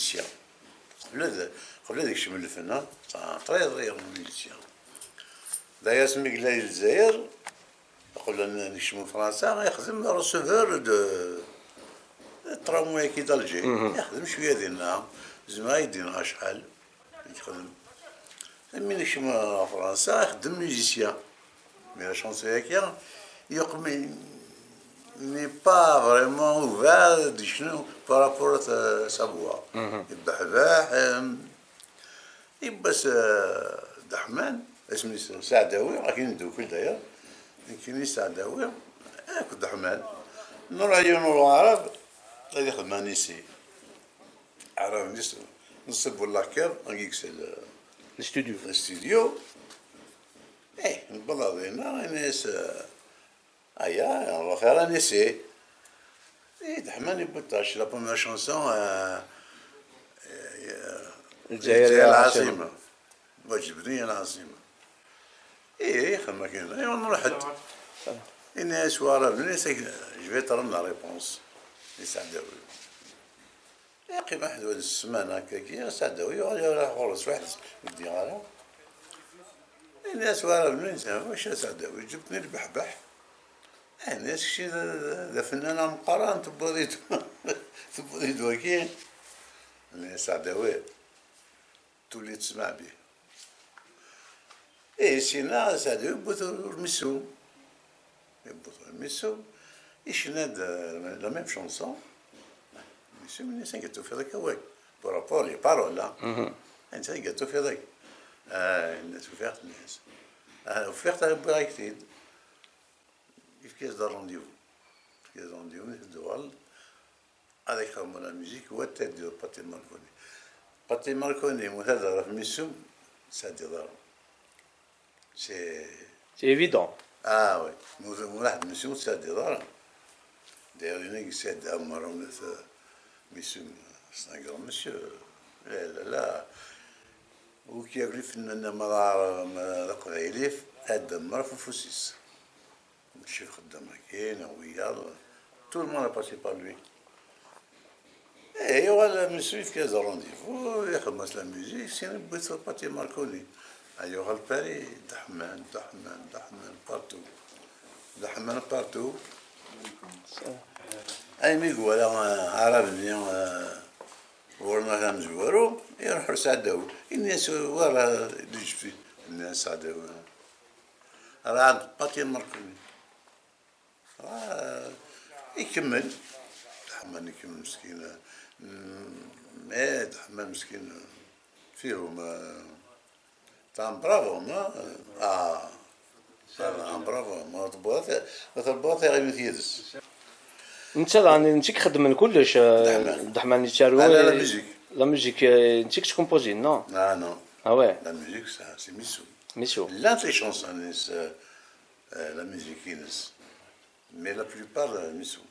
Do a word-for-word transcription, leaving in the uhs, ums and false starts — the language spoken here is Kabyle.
Sya. Qbel ad, qbel ad ikcem lfen, ha, ṭṭriḍ i musicien. D'ailleurs, asmi yella di Lezzayer, qbel ad nekcem Fransa, ixdem receveur de, de tramway-agi d'Alger. Ixdem cwiya dinna, zemreɣ ad yi-d-iniɣ acḥal i yexdem. Mi nekcem ɣer Fransa, ixeddem musicien. Mais la chanson-agi, yeqqim, n'est pas vraiment ouvert ad yecnu par rapport à sa voix. Yebbeḥbeḥ, em, yiwwas, eh, Deḥman, isem-is Saɛdawi, akken i neddukel d'ailleurs, nekkini Saɛdawi akked Deḥman, nruḥ yiwen n Uɛrab ad ixdem anisi. Aɛrab-nni s-, nṣibu lakiḍ, ad yeks l-, Studio. Studio. Eh, newweḍ ɣer dinna, ini-as, eh, aya, on va faire un essai. Eh, Deḥman yewwi-d la première chanson, euh, euh, Lezzayer ya lɛaṣima. Lɛaṣima. Wa ǧebden ya lɛaṣima. Eh, ixdem akken. Aywa, nruḥ-d. Ini-as Waɛrab-nni, je vais te rendre la réponse. Yesɛeddawi. Yeqqim aḥed wad ssmana akkagi, Saɛdawi yuɣal iruḥ ɣur-s weḥd-s, ur d-yeɣɣar ara. Ini-as Waɛrab-nni, wacu a Saɛdawi, ǧebden lbeḥbeḥ. Ini-as kečči d, d, d afennan ameqqran, tewwiḍ-id, tewwiḍ-id waki. Ini-as Saɛdawi, tuli tesmaɛ bih. Ihi sina Saɛdawi yewwi-t ur, ur missum. Yewwi-t ur missum. Icenna-d, euh, la même chanson. Missum, ini-as anga tufiḍ akka wak. Par rapport les paroles, hein. Anta anga tufiḍ akka? Ah, ini-as ufiɣ-t, ini-as. Ah, ufiɣ-t, ara wwiɣ-ak-t-id. Yefka-as-d rendez-vous. Yefka-as rendez-vous, mi d-tuɣal, ad ak-xedmeɣ la musique, wa ad d-taddiḍ Pati Marconi. Pati Marconi, mu ad ɣef missum, ur d-taddiḍ ara. C'est C'est évident. Ah oui, mu, mu ad ɣef missum, ur d-taddiḍ ara. D'ailleurs, ini-as i Saɛid Ɛmer, euh, missum, c'est un grand monsieur. La, la, la. Wi k-yerren ifennanen, ma d aɛrab, ma d aqbayli, ad d-ammer ɣef ufus-is. Mačči xeddam akken, neɣ wiyaḍ. Tout le monde a passé par lui. Eh, yuɣal missum, yefka-as rendez-vous, ixdem-as la musique, sina yewwi-t Pati Marconi. Ah, yuɣal Paris, Deḥman, Deḥman, Deḥman, partout. Deḥman partout. Aymi i iwala, eh, aɛrab-nni, eh, ɣur-neɣ amezwaru, iruḥ ɣer Saɛdawi. Ini-as, wara d-iǧef, ini-as Saɛdawi. Raɛd Pati Marconi. Ah, ikemmel. Deḥman ikemmel meskin. Mm, eh, Deḥman meskin. Fihum, eh, c'est un brave homme, hein. Ah, c'est un brave homme. Ma tebɣiḍ, ma tebɣiḍ tiɣimit yid-s. Netta daɣen, netta i ixeddmen kullec, eh, Deḥman. Deḥman yettaru, Ala la eh, musique. La musique, eh, netta i yettkumpuzi, non? Ah, non. Ah ouais. La musique, ça, c'est Missou. Missou. Llant les chansons-ines, euh, euh, la musique-ines. Mais la plupart, euh, Missou.